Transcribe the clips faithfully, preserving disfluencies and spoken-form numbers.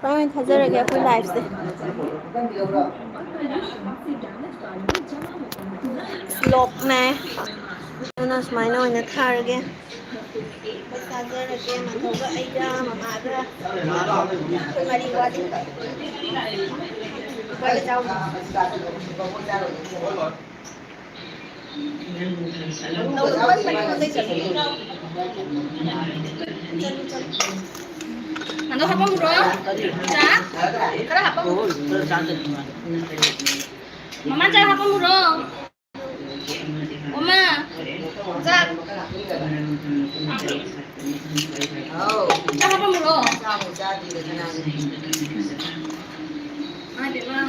ꯀꯃꯥꯏꯅ ꯊꯥꯖꯔꯒꯦ ꯑꯩꯈꯣꯏ ꯂꯥꯏꯐꯁꯦ? ꯁ꯭ꯂꯣꯞꯅꯦ꯫ ꯑꯗꯨꯅ ꯁꯨꯃꯥꯏꯅ ꯑꯣꯏꯅ ꯊꯥꯔꯒꯦ꯫ ꯑꯩꯈꯣꯏ ꯆꯥꯖꯔꯒꯦ, ꯃꯥꯙꯧꯒ ꯑꯩꯒ ꯃꯃꯥꯒ꯫ ꯑꯩꯈꯣꯏ ꯃꯔꯤ ꯋꯥꯠꯂꯤ꯫ ꯂꯨꯄꯥ ꯆꯥꯎ꯫ ꯃꯥꯙꯧ ꯍꯥꯞꯄꯝꯃꯨꯔꯣ꯫ ꯆꯥ? ꯈꯔ ꯍꯥꯞꯄꯝꯃꯨꯔꯣ꯫ ꯃꯃꯥ ꯆꯥ ꯍꯥꯞꯄꯝꯃꯨꯔꯣ꯫ ꯃꯃꯥ ꯆꯥ꯫ ꯆꯥ ꯍꯥꯞꯄꯝꯃꯨꯔꯣ꯫ ꯏꯃꯥ ꯏꯕꯦꯝꯃ꯫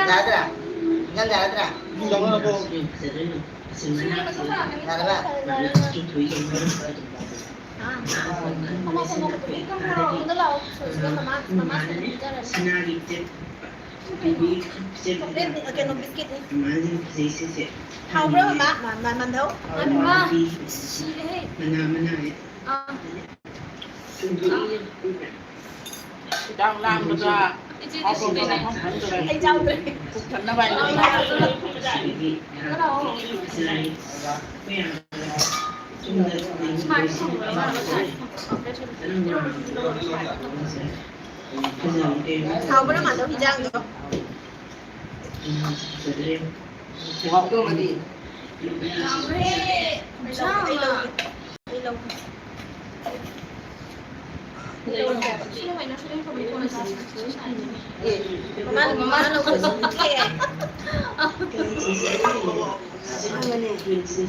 ꯌꯥꯗ꯭ꯔꯥ? ꯅꯪ ꯌꯥꯗ꯭ꯔꯥ? ꯌꯥꯔꯕ? ꯆꯣꯀ꯭ꯂꯦꯠ, ꯀꯩꯅꯣ, ꯕꯤꯁꯀꯤꯠꯅꯤ꯫ ꯍꯥꯎꯕ꯭ꯔꯥ, ꯃꯃꯥ? ꯃ-, ꯃ-, ꯃꯥꯟꯙꯧ? ꯃꯃꯥ, ꯁꯤꯔꯦꯍꯦ꯫ ꯑꯥ꯫ ꯍꯤꯗꯥꯛ ꯂꯥꯡꯕꯗ ꯏꯆꯦ, ꯍꯥꯞꯄ ꯏꯆꯦ, ꯃꯐꯝ ꯈꯪꯗ꯭ꯔꯦ꯫ ꯑꯩ ꯆꯥꯎꯗ꯭ꯔꯦ꯫ ꯄꯨꯛ ꯊꯟꯅꯕ ꯍꯥꯏꯅ꯫ ꯁꯨꯃꯥꯏꯅ ꯊꯝꯃꯒ ꯃꯥꯅ ꯉꯁꯥꯏ ꯍꯥꯎꯕ꯭ꯔꯥ ꯃꯥꯗꯣ ꯍꯤꯟꯖꯥꯡꯗꯣ? ꯍꯥꯎꯕ꯭ꯔꯥ? ꯑꯩ ꯂꯧꯒꯦ꯫ ꯑꯩ ꯂꯧꯒꯦ꯫ ꯑꯦ, ꯃꯃꯥꯅ, ꯃꯃꯥꯅ ꯂꯧꯕꯁꯨ ꯄꯤꯔꯛꯑꯦ꯫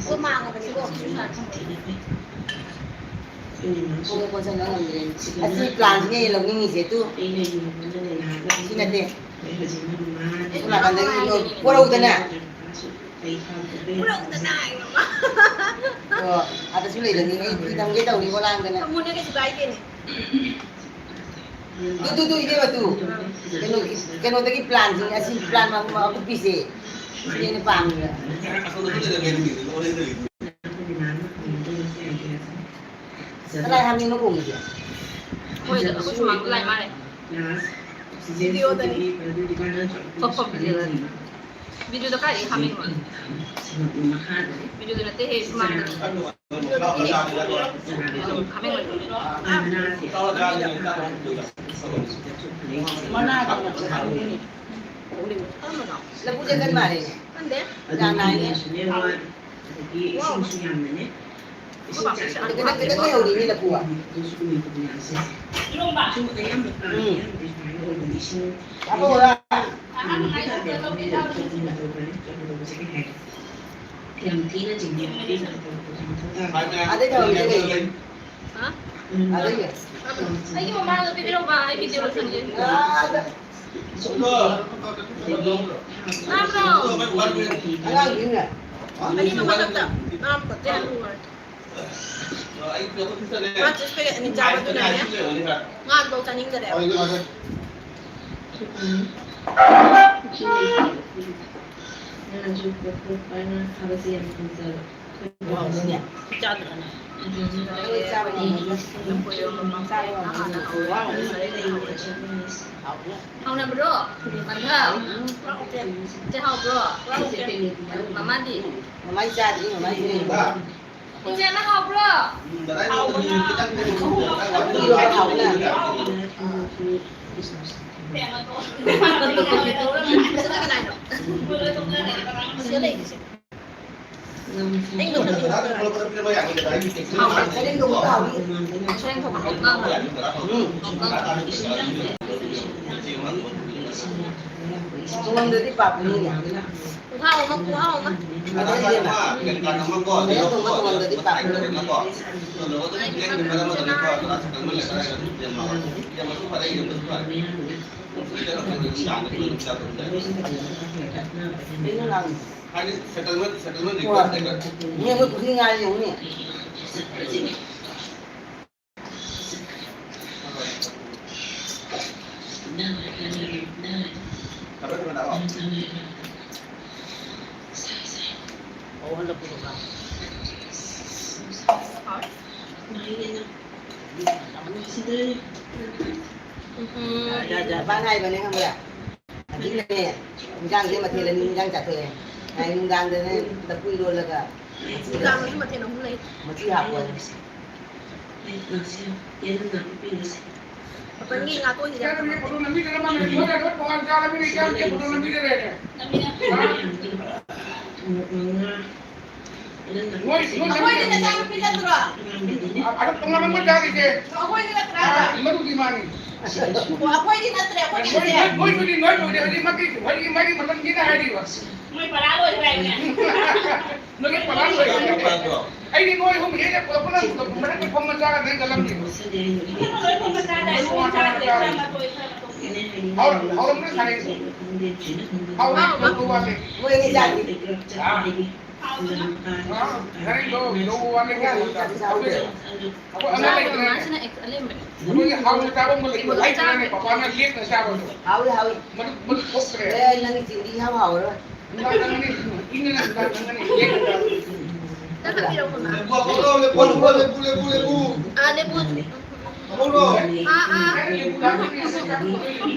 ꯀꯣ ꯃꯥꯡꯉꯕꯅꯤꯀꯣ꯫ ꯀꯣꯟꯅ ꯀꯣꯟꯁꯤꯟꯕ ꯉꯝꯗ꯭ꯔꯦ꯫ ꯑꯁꯤ ꯄ꯭ꯂꯥꯟꯁꯤꯅꯦ ꯑꯩꯅ ꯂꯧꯅꯤꯡꯉꯤꯁꯦ ꯇꯨ꯫ ꯁꯤ ꯅꯠꯇꯦ꯫ ꯁꯣꯝ ꯅꯥꯀꯟꯗꯒꯤ ꯄꯣꯔꯧꯗꯅ꯫ ꯄꯨꯔꯛꯇꯅ ꯍꯥꯏꯕ꯫ ꯑꯣ, ꯑꯗꯁꯨ ꯂꯩꯔꯅꯤ꯫ ꯑꯩ ꯐꯤ ꯊꯝꯒꯦ ꯇꯧꯔꯤ ꯄꯣꯂꯥꯡꯗꯅ꯫ ꯊꯝꯃꯨꯅꯦ, ꯀꯩꯁꯨ ꯀꯥꯏꯗꯦꯅꯦ꯫ ꯇꯨ, ꯇꯨ, ꯇꯨ, ꯏꯕꯦꯝꯃ, ꯇꯨ꯫ ꯀꯩꯅꯣꯒꯤ, ꯀꯩꯅꯣꯗꯒꯤ ꯄ꯭ꯂꯥꯟꯁꯤꯡ ꯑꯁꯤ ꯄ꯭ꯂꯥꯟ ꯑꯀꯨꯞꯄꯤꯁꯦ꯫ ꯁꯤꯅꯦ ꯑꯩꯅ ꯄꯥꯝꯃꯤꯕ꯫ ꯀꯗꯥꯏ ꯍꯥꯞꯅꯤꯡꯅꯣ ꯈꯣꯡꯉꯤꯁꯦ? ꯃꯣꯏꯗ ꯑꯩꯈꯣꯏ ꯁꯨꯃꯥꯡꯗ ꯂꯥꯏ ꯃꯥꯜꯂꯦ꯫ ꯚꯤꯗꯤꯑꯣꯗꯅꯤ꯫ ꯍꯣꯏ, ꯍꯣꯏ, ꯚꯤꯗꯤꯑꯣꯗꯅꯤ꯫ ꯚꯤꯗꯤꯑꯣꯗ ꯀꯥꯏꯗꯒꯤ ꯍꯥꯞꯅꯤꯡꯕ? ꯚꯤꯗꯤꯑꯣꯗ ꯅꯠꯇꯦꯍꯦ, ꯁꯨꯃꯥꯡꯗꯅꯤ꯫ ꯎꯝ, ꯍꯥꯞꯅꯤꯡꯕꯅꯤ꯫ ꯃꯅꯥꯗꯣ ꯌꯥꯝ ꯍꯥꯎꯕꯅꯤ꯫ ꯀꯔꯝꯕꯅꯣ? ꯂꯐꯨ ꯆꯦꯡꯒꯟ ꯃꯥꯜꯂꯦꯅꯦ꯫ ꯈꯪꯗꯦ꯫ ꯌꯥꯝ ꯅꯥꯏꯅꯦ꯫ ꯑꯗꯒꯤ ꯏꯁꯤꯡꯁꯨ ꯌꯥꯝꯅꯅꯦ꯫ ꯈꯤꯇꯪ, ꯈꯤꯇꯪ ꯂꯩꯍꯧꯔꯤꯅꯦ ꯂꯐꯨ꯫ ꯎꯝ꯫ ꯍꯥꯞꯄꯛꯑꯣꯔꯥ? ꯑꯗꯩ ꯊꯝꯃꯝꯃꯤꯁꯦ ꯀꯩꯅꯣ? ꯍꯥ? ꯑꯗꯩ? ꯑꯩꯒꯤ ꯃꯃꯥꯡꯗ ꯄꯤꯕꯤꯔꯝꯕ, ꯑꯩ ꯚꯤꯗꯤꯑꯣ ꯂꯣꯏꯁꯟꯒꯦ꯫ ꯑꯥꯗ꯫ ꯇꯥꯕ꯭ꯔꯣ? ꯑꯉꯥꯡꯁꯤꯡꯅ꯫ ꯑꯩꯒꯤ ꯃꯃꯥꯡꯗ ꯃꯥ ꯄꯣꯠ ꯆꯩ ꯍꯥꯞꯄꯨꯔꯦ꯫ ꯃꯥ ꯆꯤꯞꯁ ꯄꯦꯀꯦꯠ ꯑꯅꯤ ꯆꯥꯕꯗꯨꯅꯅꯦ, ꯉꯥꯗꯨꯐꯥꯎ ꯆꯥꯅꯤꯡꯗꯔꯦ꯫ ꯆꯥꯗ꯭ꯔꯅꯦ? ꯍꯥꯎꯅꯕ꯭ꯔꯣ? ꯃꯟꯙ? ꯆꯦ ꯍꯥꯎꯕ꯭ꯔꯣ? ꯃꯃꯥꯗꯤ? ꯃꯃꯥꯏ ꯆꯥꯗ꯭ꯔꯤ, ꯃꯃꯥꯏ ꯆꯥꯗ꯭ꯔꯤ꯫ ꯏꯆꯦ, ꯑꯃ ꯍꯥꯎꯕ꯭ꯔꯣ? ꯍꯥꯎꯕꯅ꯫ ꯁꯤꯗ ꯂꯩꯔꯤꯁꯦ꯫ ꯇꯣꯉꯥꯟꯗꯗꯤ ꯄꯥꯞꯄꯅꯤꯅꯦ꯫ ꯈꯨꯍꯥꯎ ꯑꯃ, ꯈꯨꯍꯥꯎ ꯑꯃ꯫ ꯑꯗꯨꯅꯦꯕ꯫ ꯃꯌꯥꯝ ꯊꯣꯡꯕ ꯇꯣꯉꯥꯟꯗꯗꯤ ꯄꯥꯞꯄꯅꯤ꯫ ꯀꯩꯅꯣ ꯉꯥꯡꯉꯤ? ꯍꯣꯏ꯫ ꯃꯤ ꯑꯩꯈꯣꯏ ꯄꯨꯈ꯭ꯔꯤ ꯉꯥ ꯌꯦꯡꯉꯨꯅꯦ꯫ ꯎꯝ꯫ ꯖ-, ꯖ-, ꯖꯄꯥꯟ ꯍꯥꯏꯕꯅꯦ ꯈꯪꯕ꯭ꯔꯥ? ꯑꯗꯨꯅꯅꯦ, ꯏꯟꯖꯥꯡꯁꯦ ꯃꯊꯦꯜ ꯑꯅꯤ ꯏꯟꯖꯥꯡ ꯆꯥꯊꯣꯛꯑꯦ꯫ ꯉꯁꯥꯏ ꯅꯨꯡꯗꯥꯡꯗꯅꯦ ꯂꯐꯨ ꯏꯔꯣꯜꯂꯒ ꯅꯨꯡꯗꯥꯡꯗꯁꯨ ꯃꯊꯦꯜ ꯑꯍꯨꯝ ꯂꯩ꯫ ꯃꯆꯤ ꯍꯥꯞꯄꯣ꯫ ꯃꯄꯟꯒꯤ ꯉꯥꯇꯣꯟꯁꯤꯗꯤ ꯌꯥꯝ ꯐꯕꯅꯦ꯫ ꯐꯣꯇꯣ ꯅꯝꯕꯤꯗꯅ ꯃꯥꯅ ꯃꯣꯏꯅ ꯂꯣꯏ ꯇꯣꯉꯥꯟ ꯆꯥꯔꯕꯅꯤꯅ ꯏꯆꯥ ꯅꯨꯄꯤ ꯐꯣꯇꯣ ꯅꯝꯕꯤꯗ ꯂꯩꯔꯦ꯫ ꯅꯣꯏ, ꯅꯣꯏ ꯑꯩꯈꯣꯏꯗꯤ ꯅꯆꯥꯅꯨꯄꯤ ꯅꯠꯇ꯭ꯔꯣ? ꯑ-, ꯑꯗꯨ ꯇꯣꯉꯥꯟꯕ ꯃꯣꯏ ꯆꯥꯔꯤꯁꯦ꯫ ꯑꯩꯈꯣꯏꯗꯤ ꯅꯠꯇ꯭ꯔꯥ? ꯑ, ꯃꯗꯨꯗꯤ ꯃꯥꯅꯤ꯫ ꯑꯣ, ꯑꯩꯈꯣꯏꯗꯤ ꯅꯠꯇ꯭ꯔꯦ, ꯑꯩꯈꯣꯏꯗꯤ ꯅꯣꯏ, ꯅꯠꯇ꯭ꯔꯦ꯫ ꯅꯣꯏ, ꯅꯣꯏꯕꯨꯗꯤ, ꯅꯣꯏꯕꯨꯗꯤ ꯍꯧꯖꯤꯛ ꯃꯥꯒꯤ, ꯍꯧꯖꯤꯛ ꯃꯥꯒꯤ ꯃꯇꯝꯁꯤꯗ ꯍꯥꯏꯔꯤꯕ꯫ ꯃꯣꯏ ꯄꯔꯥ ꯂꯣꯏꯈ꯭ꯔꯦ ꯍꯥꯏꯅꯦ꯫ ꯅꯣꯏꯒꯤ ꯄꯂꯥꯡ ꯂꯣꯏꯔꯦ꯫ ꯑꯩꯗꯤ ꯅꯣꯏ ꯑꯍꯨꯝ ꯍꯦꯛ ꯄꯨꯂꯞ ꯄꯨꯟꯅ ꯃꯔꯛꯇ ꯐꯝꯃ ꯆꯥꯔꯗꯤ ꯀꯜꯂꯝꯅꯤ꯫ ꯂꯣꯏ ꯐꯝꯃ ꯆꯥꯔꯦ, ꯆꯥꯛ ꯃꯇꯣꯏ ꯈꯔ ꯃꯇꯣꯏ꯫ ꯍꯥꯎꯔꯝ-, ꯍꯥꯎꯔꯝꯒꯅꯤ ꯁꯥꯔꯦ꯫ ꯍꯥꯎꯔꯝ-, ꯍꯥꯎꯔꯝꯒꯅꯤ ꯋꯥꯠꯂꯤ꯫ ꯃꯣꯏ ꯑꯅꯤ ꯆꯥꯗ꯭ꯔꯤ꯫ ꯑꯥ꯫ ꯍꯥꯎꯕꯅ꯫ ꯑꯥ, ꯉꯥꯔꯤꯗꯣ ꯌꯧꯕ ꯋꯥꯠꯂꯤ꯫ ꯑꯩꯈꯣꯏ ꯑꯉꯥꯡ ꯂꯩꯇ꯭ꯔꯦꯅꯦ꯫ ꯃꯥꯁꯤꯅ ꯑꯦꯛ-, ꯑꯂꯦꯝꯕꯅꯦ꯫ ꯑꯩꯈꯣꯏꯒꯤ ꯍꯥꯎꯅ ꯆꯥꯕ ꯑꯃ ꯂꯩꯕ ꯂꯩꯇ꯭ꯔꯦꯅꯦ, ꯄꯄꯥꯅ ꯂꯦꯛꯅ ꯆꯥꯕꯗꯣ꯫ ꯍꯥꯎꯏ, ꯍꯥꯎꯏ꯫ ꯃꯗꯨ, ꯃꯗꯨ ꯊꯣꯛꯇ꯭ꯔꯦ꯫ ꯑꯦ, ꯅꯪꯒꯤ ꯆꯤꯟꯗꯤ ꯏꯍꯥꯎ ꯍꯥꯎꯔꯔꯣꯏ꯫ ꯅꯪ ꯍꯥꯞꯄꯤꯔꯛꯑꯣ, ꯃꯃꯥ꯫ ꯂꯦꯕꯨ, ꯂꯦꯕꯨ, ꯂꯦꯕꯨ, ꯂꯦꯕꯨ, ꯂꯦꯕꯨ꯫ ꯑꯥ, ꯂꯦꯕꯨ꯫ ꯂꯦꯕꯨ꯫ ꯑꯥ, ꯑꯥ꯫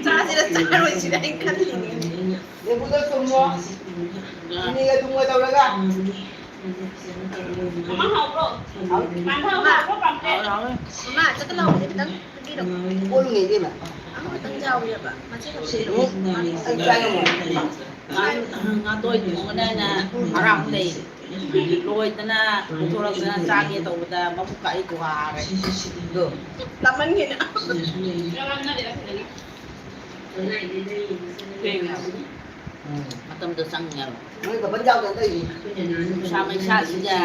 ꯆꯥꯁꯤꯔ ꯆꯥꯔꯣꯏꯁꯤꯔ ꯑꯩ ꯈꯜꯂꯤꯅꯦ꯫ ꯂꯦꯕꯨꯗꯣ ꯁꯨꯝꯃꯣ꯫ ꯆꯤꯅꯤꯒ ꯊꯨꯝꯒ ꯇꯧꯔꯒ꯫ ꯃꯃꯥ ꯍꯥꯎꯕ꯭ꯔꯣ? ꯍꯥꯎ-, ꯄꯥꯟꯊꯥꯎ ꯍꯥꯎꯕ꯭ꯔꯣ, ꯄꯥꯝꯗꯦ? ꯍꯥꯎꯋꯦ, ꯍꯥꯎꯋꯦ꯫ ꯃꯃꯥ, ꯆꯠꯀꯅꯣ, ꯈꯤꯇꯪ ꯄꯤꯕꯤꯔꯛꯑꯣ꯫ ꯀꯣꯜꯂꯨꯅꯦ, ꯏꯕꯦꯝꯃ꯫ ꯑꯃꯈꯛꯇꯪ ꯌꯥꯎꯋꯦꯕ, ꯃꯆꯦ ꯈꯛꯇ ꯄꯤꯔꯛꯑꯣ꯫ ꯎꯝ, ꯑꯩ ꯆꯥ ꯉꯝꯃꯣꯏ꯫ ꯉꯥ-, ꯉꯥꯇꯣꯏ ꯊꯣꯡꯕꯅ ꯍꯦꯟꯅ ꯍꯔꯥꯎ ꯂꯩ꯫ ꯂꯣꯏꯗꯅ ꯄꯨꯊꯣꯔꯛꯇꯅ ꯆꯥꯒꯦ ꯇꯧꯕꯗ ꯃꯕꯨꯛꯀ ꯑꯩ ꯒꯨꯍꯥꯔꯦ꯫ ꯑꯗꯣ꯫ ꯂꯥꯃꯟꯒꯤꯅ꯫ ꯊꯦꯡꯉꯦ꯫ ꯎꯝ꯫ ꯃꯇꯝꯗꯣ ꯆꯪꯉꯦꯕ꯫ ꯅꯣꯏ ꯕꯕꯟ ꯌꯥꯎꯗꯅ ꯇꯧꯔꯤꯅꯤ꯫ ꯅꯨꯡꯁꯥ ꯃꯩꯁꯥꯁꯤꯗ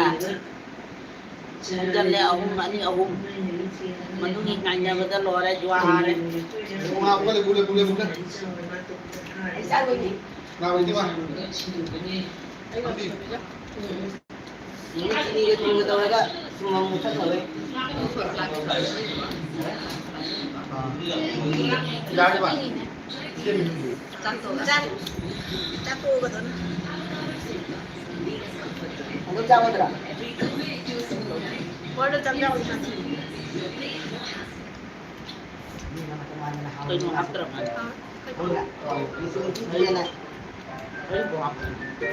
ꯆꯪꯁꯤꯜꯂꯦ, ꯑꯍꯨꯝ, ꯑꯅꯤ, ꯑꯍꯨꯝ꯫ ꯃꯗꯨꯒꯤ ꯉꯥꯏꯅꯕꯗ ꯂꯣꯏꯔꯦ, ꯖꯨꯋꯥ ꯍꯥꯔꯦ꯫ ꯉꯥ ꯄꯨꯈꯠꯂꯦ, ꯄꯨꯈꯠꯂꯦ, ꯄꯨꯈꯠꯂꯦ, ꯄꯨꯈꯠꯂꯦ꯫ ꯑꯩ ꯆꯥꯔꯣꯏꯒꯦ꯫ ꯉꯥ ꯑꯣꯏꯗꯤ ꯃꯥ꯫ ꯎꯝ꯫ ꯆꯤꯅꯤꯒ ꯊꯨꯝꯒ ꯇꯧꯔꯒ ꯊꯨꯝ ꯑꯃꯨꯛ ꯊꯛꯅꯕꯩ꯫ ꯌꯥꯔꯦꯕ? ꯆꯥꯛ ꯇꯣꯛꯑꯒ ꯆꯥꯔꯤ꯫ ꯆꯥꯛ ꯇꯣꯛꯑꯒ ꯑꯗꯨꯝ꯫ ꯑꯗꯨꯝ ꯆꯥꯒꯗ꯭ꯔꯥ? ꯍꯣꯏ, ꯑꯗꯨ ꯆꯥꯛ ꯆꯥꯕ ꯆꯥꯁꯤ꯫ ꯀꯩꯅꯣ ꯍꯥꯞꯇ꯭ꯔꯕ? ꯑꯥ꯫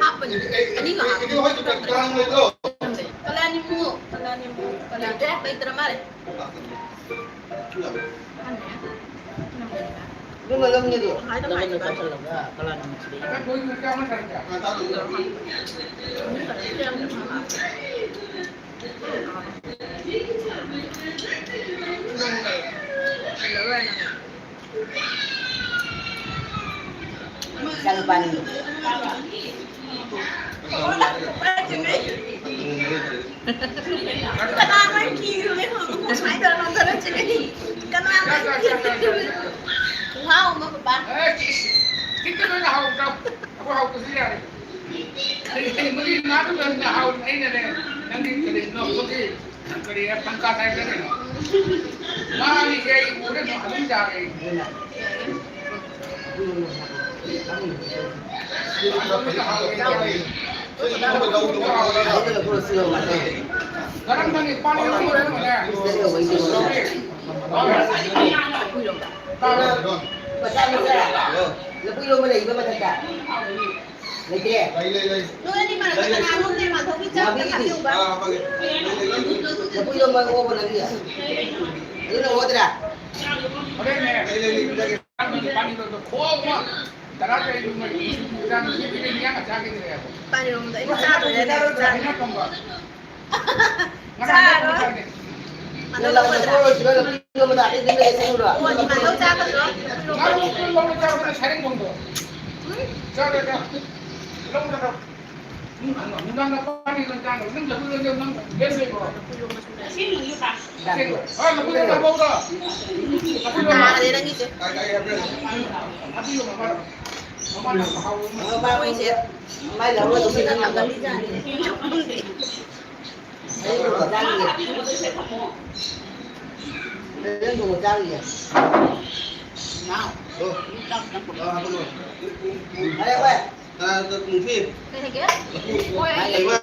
ꯍꯥꯞꯄꯅꯤ꯫ ꯑꯅꯤꯃꯛ ꯍꯥꯞꯄꯅꯤ꯫ ꯀꯂꯥꯅꯤꯃꯨ, ꯀꯂꯥꯅꯤꯃꯨ, ꯀꯂꯥ-, ꯂꯩꯇ꯭ꯔ ꯃꯥꯜꯂꯦ꯫ ꯑꯗꯨꯝꯕ ꯂꯧꯅꯤꯡꯉꯗꯤ꯫ ꯗꯕꯜꯗ ꯆꯥꯁꯤꯜꯂꯒ ꯀꯂꯥꯅꯤꯃꯨ ꯁꯤꯗꯩ꯫ ꯏꯆꯥꯅꯨꯄꯥꯅꯤ꯫ ꯀꯅꯥꯅꯣ ꯀꯤꯔꯤꯕ? ꯁꯨꯃꯥꯏꯅ ꯇꯧꯔ ꯅꯣꯟꯊꯔꯛꯆꯔꯤꯅꯤ꯫ ꯀꯅꯥꯅꯣ ꯀꯤꯔꯤꯕ? ꯈꯨꯍꯥꯎ ꯑꯃ, ꯄꯄꯥ꯫ ꯑꯦ, ꯏꯁ, ꯈꯤꯇꯪ ꯑꯣꯏꯅ ꯍꯥꯎꯇ꯭ꯔꯣ? ꯑꯩꯈꯣꯏ ꯍꯥꯎꯇ꯭ꯔꯁꯨ ꯌꯥꯔꯦ꯫ ꯀꯔꯤ, ꯀꯔꯤ, ꯃꯗꯨꯒꯤ ꯉꯥꯗꯨ ꯀꯔꯤꯅ ꯍꯥꯎꯔꯤꯅꯣ? ꯑꯩꯅꯅꯦ, ꯅꯪꯒꯤ ꯀꯔꯤꯅꯣ? ꯑꯩꯈꯣꯏꯒꯤ ꯀꯔꯤ, ꯄꯪꯀꯥ ꯆꯥꯏꯕ꯭ꯔꯥ ꯀꯩꯅꯣ? ꯃꯥꯒꯤꯁꯦ ꯑꯩ ꯎꯔꯦ, ꯑꯗꯨꯝ ꯆꯥꯔꯦ ꯑꯩ꯫ ꯀꯔꯝꯕꯅꯤ? ꯄꯥꯅꯤ ꯂꯧꯕꯅꯦ꯫ ꯂꯐꯨ ꯏꯔꯣꯝꯕ ꯂꯩꯕ ꯃꯊꯛꯇ? ꯂꯩꯇ꯭ꯔꯦ? ꯂꯩ, ꯂꯩ, ꯂꯩ꯫ ꯅꯣꯏ ꯑꯅꯤ ꯃꯔꯛꯇ ꯂꯩ, ꯂꯩ꯫ ꯀꯅꯥꯅꯣꯝꯅꯦ ꯃꯥꯙꯧꯒꯤ ꯆꯥꯛ ꯑꯥ, ꯈꯤꯇꯪ ꯍꯥꯞꯄꯤꯌꯨꯕ꯫ ꯑꯥ, ꯍꯥꯞꯄꯒꯦ꯫ ꯂꯩ, ꯂꯩ, ꯂꯩ꯫ ꯂꯐꯨ ꯏꯔꯣꯝꯕ ꯑꯣꯕ ꯅꯪꯒꯤ? ꯑꯗꯨꯅ ꯑꯣꯗ꯭ꯔꯥ? ꯍꯣꯔꯦꯟꯅꯦ꯫ ꯂꯩ, ꯂꯩ, ꯂꯩ, ꯄꯤꯖꯒꯦ꯫ ꯄꯥꯅꯤꯗꯣ ꯈꯣꯡ ꯑꯃ ꯇꯔꯥ ꯇꯔꯦꯠ ꯌꯨꯝ ꯃꯔꯤ ꯆꯥꯡ ꯁꯤꯗꯤ ꯃꯌꯥꯝ ꯆꯥꯈꯤꯗ꯭ꯔꯦꯕ꯫ ꯄꯥꯅꯤꯔꯣꯝꯗ ꯑꯩꯅ ꯆꯥꯗꯣꯏꯅꯦ꯫ ꯆꯥꯗꯣꯏꯅꯦ꯫ ꯆꯥꯔꯣꯏ꯫ ꯅꯪ ꯂꯥꯛꯑꯣ, ꯂꯥꯛꯑꯣ, ꯁꯤꯗ ꯂꯥꯛꯑꯣ, ꯁꯤꯗ ꯂꯥꯛꯑꯣ, ꯁꯤꯗ ꯂꯥꯛꯑꯣ꯫ ꯑꯣ, ꯅꯤꯡꯊꯧ ꯆꯥꯒꯗ꯭ꯔꯣ? ꯂꯥꯛꯑꯣ, ꯂꯥꯛꯑꯣ, ꯆꯥꯔꯣ, ꯁꯥꯔꯦꯡ ꯊꯣꯡꯗꯣ꯫ ꯆꯥꯔꯣ, ꯆꯥꯔꯣ꯫ ꯂꯧꯔꯣ, ꯆꯥꯔꯣ꯫ ꯅꯨꯡꯗꯥꯡ ꯅꯄꯥꯅꯤ ꯅꯪ ꯆꯥꯅꯕ꯫ ꯅꯪ ꯂꯐꯨ ꯏꯔꯣꯟꯗꯣ ꯅꯪ ꯌꯦꯟ ꯂꯩꯕ꯭ꯔꯣ? ꯑꯁꯦꯡꯕ꯫ ꯑꯥ, ꯂꯐꯨ ꯏꯔꯣꯟꯗꯣ ꯍꯥꯞꯄꯛꯎꯔꯣ? ꯂꯐꯨ ꯏꯔꯣꯟꯗꯣ꯫ ꯅꯥꯔꯦ ꯅꯪꯒꯤꯁꯦ꯫ ꯀꯥꯏ, ꯀꯥꯏ ꯍꯥꯞꯄ꯭ꯔꯦ? ꯍꯥꯞꯄꯤꯌꯣ, ꯃꯃꯥ꯫ ꯃꯃꯥ ꯌꯥꯝ ꯍꯥꯎꯕ ꯑꯃ꯫ ꯃꯣꯏꯁꯦ ꯃꯥꯏ ꯂꯧꯔꯒ ꯁꯤꯗ ꯊꯝꯒꯅꯤꯖꯥꯠꯅꯤ꯫ ꯍꯣꯔꯦꯟ ꯊꯣꯡꯕ ꯆꯥꯔꯨꯏꯌꯦ꯫ ꯅꯥꯎ꯫ ꯑꯣ꯫ ꯆꯥꯛ ꯈꯤꯇꯪ ꯄꯨꯔꯛꯑꯣ꯫ ꯑꯥ, ꯍꯥꯞꯄꯛꯑꯣ꯫ ꯐꯔꯦ, ꯐꯔꯦ꯫ ꯀꯅꯥꯗ ꯅꯨꯡꯊꯤ? ꯀꯩ ꯍꯥꯏꯒꯦ? ꯂꯐꯨ꯫ ꯍꯣꯏ, ꯍꯣꯏ꯫ ꯀꯩꯕ?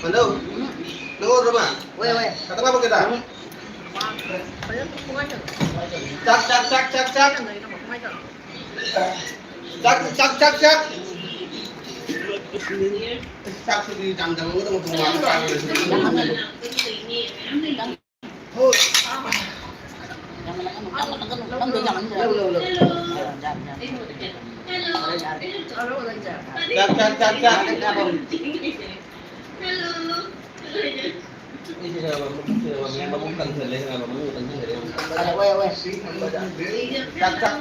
ꯃꯟꯗꯧ? ꯅꯪ ꯑꯣꯏꯔꯕ? ꯍꯣꯏ, ꯍꯣꯏ꯫ ꯈꯇꯪ ꯍꯥꯞꯄꯛꯀꯦꯗ? ꯐꯖꯅ ꯀꯃꯥꯏꯅ ꯇꯧꯅꯤ? ꯆꯥꯛ, ꯆꯥꯛ, ꯆꯥꯛ, ꯆꯥꯛ, ꯆꯥꯛ꯫ ꯀꯃꯥꯏꯅ ꯇꯧꯅꯤ? ꯆꯥꯛ, ꯆꯥꯛ, ꯆꯥꯛ, ꯆꯥꯛ꯫ ꯆꯥꯛꯁꯤꯗꯤ ꯆꯥꯡꯗꯝꯅꯕꯗ ꯃꯄꯨꯡ ꯐꯥꯅ ꯆꯥꯕ ꯂꯩꯇꯦ꯫ ꯍꯣꯏ꯫ ꯂꯧ, ꯂꯧ, ꯂꯧ꯫ ꯆꯥꯛ, ꯆꯥꯛ, ꯆꯥꯛ, ꯆꯥꯛ꯫ ꯑꯩꯁꯦ ꯈꯪꯉꯕ, ꯃꯕꯨꯛꯁꯦ ꯈꯪꯉꯕ, ꯃꯌꯥꯝ ꯃꯕꯨꯛ ꯀꯪꯁꯜꯂꯦ ꯈꯪꯉꯕ, ꯃꯅꯨꯡꯗ ꯀꯪꯁꯤꯟꯈ꯭ꯔꯦ ꯌꯦꯡꯉꯣ꯫ ꯆꯥꯛ, ꯆꯥꯛ꯫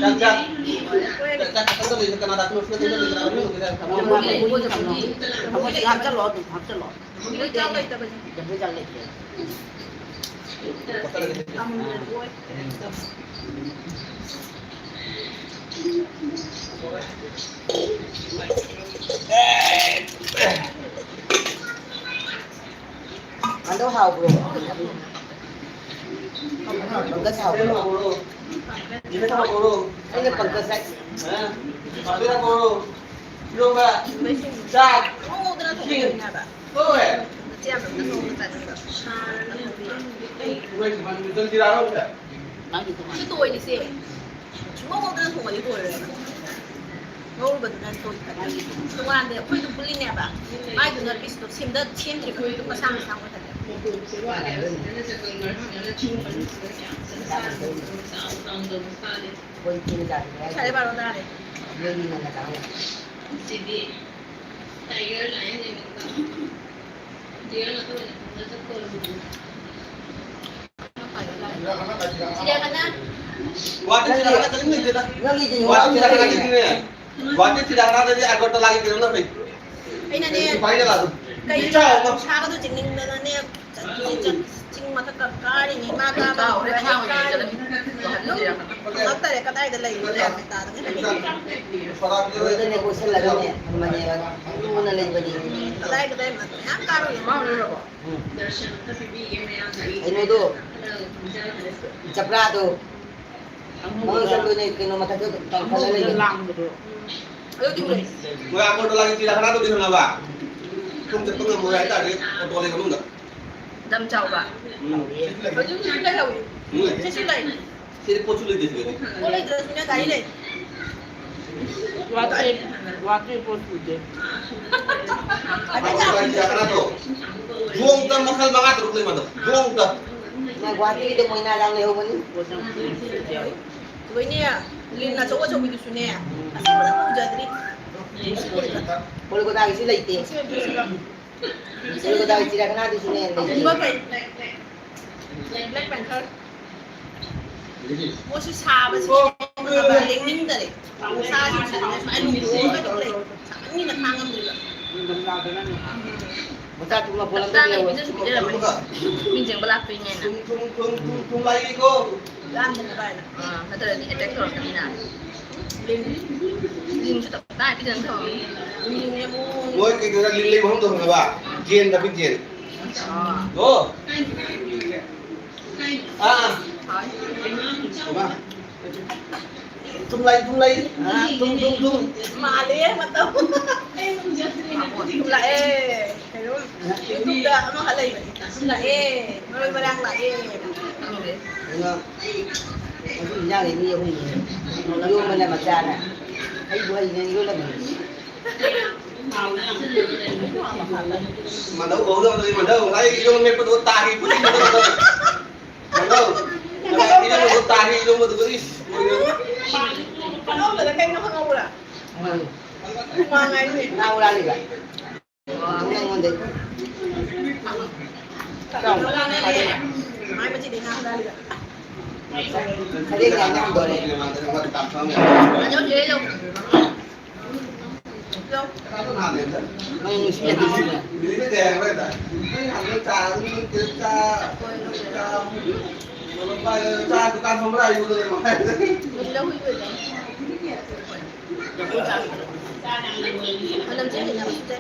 ꯆꯥꯛ, ꯆꯥꯛ꯫ ꯆꯥꯛ, ꯆꯥꯛ ꯈꯛꯇꯪ ꯇꯧꯕꯤꯁꯦ, ꯀꯅꯥ ꯂꯥꯛꯄꯅꯣ? ꯁꯤꯗ ꯀꯩꯅꯣ ꯂꯩꯇ꯭ꯔꯥ? ꯃꯅꯨꯡꯗ ꯂꯩꯇ꯭ꯔꯥ? ꯍꯥꯞꯆꯜꯂꯣ, ꯑꯗꯨꯝ ꯍꯥꯞꯆꯜꯂꯣ꯫ ꯂꯐꯣꯏ ꯆꯥꯛ ꯂꯩꯇꯕꯅꯤ꯫ ꯂꯐꯣꯏ ꯆꯥꯛ ꯂꯩꯇꯦ꯫ ꯑꯗꯣ ꯍꯥꯎꯕ꯭ꯔꯣ? ꯄꯪꯀꯖ ꯍꯥꯎꯕ꯭ꯔꯣ? ꯑꯩꯅ ꯄꯪꯀꯖ ꯍꯥꯏ꯫ ꯏꯔꯣꯝꯕ, ꯆꯥꯛ, ꯏꯁꯤꯡ꯫ ꯂꯣꯏꯔꯦ꯫ ꯃꯥꯒꯤ ꯇꯣꯉꯥꯟꯅ꯫ ꯁꯤ ꯇꯣꯏꯔꯤꯁꯦ ꯁꯨꯡꯉꯧ ꯉꯧꯗꯅ ꯊꯣꯡꯉꯗꯤ ꯇꯣꯏꯔꯣꯏꯕ꯫ ꯉꯧꯔꯨꯕꯗꯨꯅ ꯇꯣꯏꯈ꯭ꯔꯅꯤ꯫ ꯇꯣꯉꯥꯟꯅ ꯑꯩꯈꯣꯏꯗꯨ ꯄꯨꯜꯂꯤꯅꯦꯕ꯫ ꯃꯥꯏꯗꯨꯅ ꯄꯤꯁꯇꯣ ꯁꯦꯝꯗ-, ꯁꯦꯝꯗ꯭ꯔꯤꯕ ꯑꯗꯨꯝ ꯃꯁꯥ ꯃꯁꯥ ꯑꯣꯏꯍꯜꯂꯦ꯫ ꯁꯥꯔꯦ ꯕꯥꯔꯣ ꯇꯥꯔꯦ꯫ ꯁꯤꯗꯤ tiger lion ꯂꯩꯕ ꯅꯠꯇ꯭ꯔꯣ? Deer ꯉꯥꯛꯇ ꯑꯣꯏꯅ ꯈꯪꯅ ꯆꯠꯄ ꯑꯣꯏꯔꯝꯃꯅꯤ꯫ ꯒꯨꯍꯥꯇꯤ ꯊꯤꯔꯥꯡꯒ ꯆꯠꯅꯤꯡꯗꯦꯗ꯫ ꯅꯪꯒꯤ ꯀꯩꯅꯣ ꯒꯨꯍꯥꯇꯤ ꯊꯤꯔꯥꯡꯒ ꯆꯠꯅꯤꯡꯗꯦ꯫ ꯒꯨꯍꯥꯇꯤ ꯊꯤꯔꯥꯡꯒꯗꯗꯤ ꯑꯒꯔꯇꯂꯥꯒꯤ ꯀꯩꯅꯣꯅ ꯐꯩ꯫ ꯑꯩꯅꯅꯦ, ꯁꯤꯐꯥꯏꯅ ꯂꯥꯛꯑꯁꯨ꯫ ꯀꯩ ꯏꯆꯥꯎ ꯑꯃ꯫ ꯅꯨꯡꯁꯥꯒꯗꯣ ꯆꯤꯡꯅꯤꯡꯗꯅꯅꯦ, ꯆꯠ-, ꯆꯠ-, ꯆꯤꯡ ꯃꯊꯛꯇ ꯀꯥꯔꯤꯅꯤ, ꯏꯃꯥ ꯀꯥꯕ ꯍꯧꯔꯦ, ꯀꯥꯔꯤꯅꯤ꯫ ꯑꯗꯨꯝ ꯐꯪꯉꯛꯇꯔꯦ, ꯀꯗꯥꯏꯗ ꯂꯩꯔꯤꯅꯣ ꯒ꯭ꯌꯥꯟ ꯃꯦꯟ ꯇꯥꯗꯉꯩ꯫ ꯂꯣꯏꯗꯅꯦ ꯀꯣꯏꯁꯜꯂꯒꯅꯦ ꯊꯝꯕꯅꯦꯕ, ꯂꯨꯅ ꯂꯩꯕꯅꯤ꯫ ꯀꯗꯥꯏ ꯀꯗꯥꯏ ꯃꯌꯥꯝ ꯀꯥꯔꯨꯏ꯫ ꯀꯩꯅꯣꯗꯣ, ꯆꯄ꯭ꯔꯥꯗꯣ, ꯃꯉꯛ ꯆꯠꯂꯣꯅꯦ, ꯀꯩꯅꯣ ꯃꯊꯛꯇ ꯀꯥꯈꯠꯂ ꯂꯩꯕꯅꯦ꯫ ꯂꯥꯡꯕꯗꯣ꯫ ꯑꯗꯨꯗꯤ ꯎꯔꯦ꯫ ꯃꯣꯏ ꯑꯥ ꯑꯒꯔꯇꯂꯥꯒꯤ ꯆꯤꯔꯤꯌꯥꯈꯥꯅꯥꯗꯨꯗꯤ ꯈꯪꯉꯕ? ꯁꯨꯝ ꯆꯠꯄ ꯉꯝꯃꯣꯏ ꯍꯥꯏꯇꯥꯔꯗꯤ ꯑꯣꯇꯣ ꯂꯩ ꯃꯅꯨꯡꯗ꯫ ꯂꯝ ꯆꯥꯎꯕ꯫ ꯎꯝ꯫ ꯍꯧꯖꯤꯛ ꯍꯧꯖꯤꯛ ꯂꯩꯍꯧꯔꯤ꯫ ꯎꯝ꯫ ꯁꯤꯁꯨ ꯂꯩ꯫ ꯁꯤꯗꯤ ꯄꯣꯠꯁꯨ ꯂꯩꯇꯦ ꯁꯤꯗꯗꯤ꯫ ꯄꯣꯠ ꯂꯩꯇ꯭ꯔꯁꯨꯅꯦ ꯒꯥꯔꯤ ꯂꯩ꯫ ꯋꯥꯇꯦ, ꯋꯥꯇꯦ ꯄꯣꯠ ꯄꯨꯗꯦ꯫ ꯑꯗꯨ ꯒꯥꯔꯤ ꯆꯥꯈꯅꯥꯗꯣ ꯌꯣꯡꯇ ꯃꯈꯜ ꯃꯉꯥ ꯇꯔꯨꯛ ꯂꯩ ꯃꯥꯗꯣ꯫ ꯌꯣꯡꯇ꯫ ꯅꯪ ꯒꯨꯍꯥꯇꯤꯒꯤꯗꯣ ꯃꯣꯏꯅꯥꯗꯥꯡ ꯂꯩꯍꯧꯕꯅꯤ꯫ ꯂꯣꯏꯅꯦ, ꯂꯤꯟ ꯑꯆꯧ ꯑꯆꯧꯕꯤꯗꯨꯁꯨꯅꯦ, ꯑꯁꯦꯡꯕꯗ ꯎꯖꯗ꯭ꯔꯤ꯫ ꯀꯣꯜꯀꯇꯥꯒꯤꯁꯤ ꯂꯩꯇꯦ꯫ ꯀꯣꯜꯀꯇꯥꯒꯤ ꯆꯤꯔꯤꯌꯥꯈꯥꯅꯥꯗꯨꯁꯨꯅꯦ ꯂꯩꯇꯦ꯫ ꯑꯗꯨꯒ ꯀꯩ? Black Panther꯫ ꯃꯣꯏꯁꯨ ꯁꯥꯕꯁꯤ ꯂꯦꯡꯅꯤꯡꯗꯔꯦ꯫ ꯁꯥꯁꯤꯡꯁꯤꯅꯅꯦ ꯁꯨꯃꯥꯏꯅ ꯂꯨꯝꯊꯣꯛꯑꯒ ꯑꯗꯨꯝ ꯂꯩ꯫ ꯁꯥꯃꯟꯒꯤꯗꯅ ꯈꯥꯡꯉꯝꯗ꯭ꯔꯤꯕ꯫ ꯃꯆꯥ ꯊꯨꯝ ꯃꯄꯣꯠ ꯑꯝꯇ ꯂꯩꯔꯣꯏ꯫ ꯃꯤ ꯌꯦꯡꯕ ꯂꯥꯛꯇꯣꯏꯅꯦꯅ꯫ ꯊꯨꯝ, ꯊꯨꯝ, ꯊꯨꯝ, ꯊꯨꯝ, ꯊꯨꯝ ꯂꯥꯛꯏꯀꯣ꯫ ꯂꯥꯝꯗꯅꯕ ꯍꯥꯏꯅ꯫ ꯑꯥ, ꯅꯠꯇ꯭ꯔꯗꯤ attack ꯇꯧꯔꯛꯀꯅꯤꯅ꯫ ꯂꯤꯟ꯫ ꯂꯤꯟꯁꯨ ꯇꯞ ꯇꯥꯏ ꯄꯤꯖꯅ ꯊꯝꯃꯝꯃꯤ꯫ ꯃꯣꯏ ꯀꯩꯅꯣꯗ ꯂꯤꯟ ꯂꯩꯕ ꯃꯐꯝꯗꯣ ꯈꯪꯉꯕ? ꯖꯦꯟꯗ, ꯑꯩꯈꯣꯏ ꯖꯦꯟ꯫ ꯑꯥ꯫ ꯑꯣ꯫ ꯑꯥ, ꯑꯥ꯫ ꯍꯣꯏ꯫ ꯊꯨꯝ ꯂꯥꯛꯏ, ꯊꯨꯝ ꯂꯥꯛꯏ꯫ ꯑꯥ, ꯊꯨꯝ, ꯊꯨꯝ, ꯊꯨꯝ꯫ ꯃꯥꯜꯂꯦ, ꯃꯇꯝ꯫ ꯊꯨꯝ ꯂꯥꯛꯑꯦ꯫ ꯀꯩꯅꯣ, YouTube-ꯇ ꯑꯃꯈꯛ ꯂꯩꯕꯅꯤ꯫ ꯊꯨꯝ ꯂꯥꯛꯑꯦ꯫ ꯃꯔꯣꯏ ꯃꯔꯥꯡ ꯂꯥꯛꯑꯦ꯫ ꯈꯪꯗꯦ꯫ ꯀꯩꯅꯣ, ꯉꯁꯤ ꯏꯟꯖꯥꯡꯁꯦ ꯃꯤ ꯑꯍꯨꯝꯅꯦ꯫ ꯏꯔꯣꯟꯕꯅ ꯃꯆꯥꯅ꯫ ꯑꯩꯕꯨ ꯍꯩꯅ ꯏꯔꯣꯜꯂꯝꯃꯤ꯫ ꯃꯥꯙꯧ ꯀꯧꯗꯕꯗꯨꯗꯤ ꯃꯥꯙꯧ꯫ ꯉꯁꯥꯏ ꯏꯔꯣꯟ ꯃꯦꯠꯄꯗꯣ ꯇꯥꯈꯤ꯫ ꯃꯥꯙꯧ꯫ ꯉꯁꯥꯏ ꯏꯔꯣꯟꯕꯗꯣ ꯇꯥꯈꯤ, ꯏꯔꯣꯟꯕꯗꯨꯒ ꯏꯁ꯫ ꯈꯪꯍꯧꯗꯅ ꯀꯩꯅꯣ ꯈꯪꯍꯧꯕ꯭ꯔꯥ? ꯎꯝ꯫ ꯍꯨꯃꯥꯡ ꯍꯥꯏꯁꯦ꯫ ꯉꯥ ꯍꯨꯔꯥꯜꯂꯤꯕ꯫ ꯑꯩꯉꯣꯟꯗ꯫ ꯃꯥꯏ ꯃꯆꯤꯗꯤ ꯉꯥꯡ ꯍꯨꯔꯥꯜꯂꯤꯕ꯫ ꯁꯔꯦꯡ ꯌꯥꯝ ꯌꯥꯝꯗꯣꯔꯦ꯫ ꯅꯪ ꯅꯨꯡꯁꯤꯅ ꯅꯨꯡꯁꯤꯅ꯫ ꯃꯅꯝꯁꯦ ꯍꯩꯅꯕꯁꯨ ꯇꯧꯏ꯫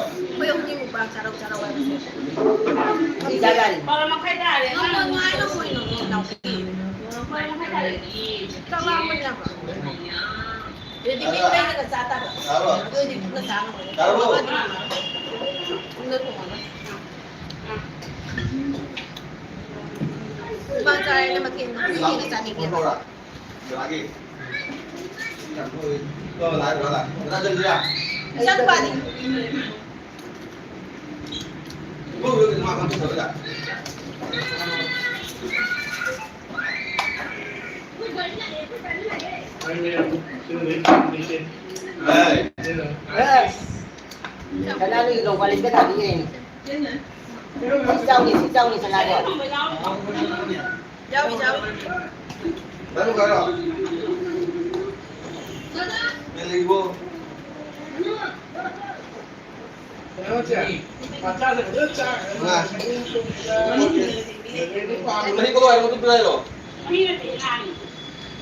ꯑꯩꯈꯣꯏ ꯑꯍꯨꯝꯒꯤ ꯃꯨꯛꯕꯥꯡ ꯆꯥꯔꯧ ꯆꯥꯔꯧ ꯍꯥꯏꯕꯁꯦ꯫ ꯁꯤ ꯆꯥ ꯌꯥꯔꯤ꯫ ꯕꯥꯔꯣ ꯃꯈꯥꯏ ꯇꯥꯔꯦ꯫ ꯅꯪꯅ ꯅꯨꯡꯉꯥꯏꯅ ꯃꯣꯏꯅ ꯅꯥꯎꯄꯤ꯫ ꯕꯥꯔꯣ ꯃꯈꯥꯏ ꯇꯥꯔꯦ꯫ ꯆꯥꯛ ꯂꯥꯝꯕꯅꯦꯕ꯫ ꯔꯦꯗꯤꯃꯦꯗ ꯂꯩꯔꯒ ꯆꯥ ꯇꯥꯕ꯫ ꯑꯗꯨ ꯑꯣꯏꯗꯤ ꯄꯨꯟꯅ ꯆꯥ ꯉꯝꯃꯣꯏ꯫ ꯇꯥꯔꯕꯣ? ꯄꯨꯟꯅ ꯊꯣꯡꯉꯒ꯫ ꯃꯨꯛꯕꯥꯡ ꯆꯥꯔꯦꯅ ꯃꯊꯦꯜ ꯃꯊꯦꯜ ꯍꯦꯟꯅ ꯆꯥꯅꯤꯡꯉꯦꯕ꯫ ꯏꯆꯥꯅꯨꯄꯥꯗꯤ꯫ ꯀꯅꯥꯅꯣ ꯏꯒꯧ ꯄꯥꯜꯂꯤꯁꯤꯗ ꯊꯥꯕꯤ ꯌꯦꯡꯉꯤ? ꯁꯤ ꯆꯥꯎꯅꯤ, ꯁꯤ ꯆꯥꯎꯅꯤ, ꯁꯅꯥꯗꯣ꯫ ꯌꯥꯎꯏ, ꯌꯥꯎꯏ꯫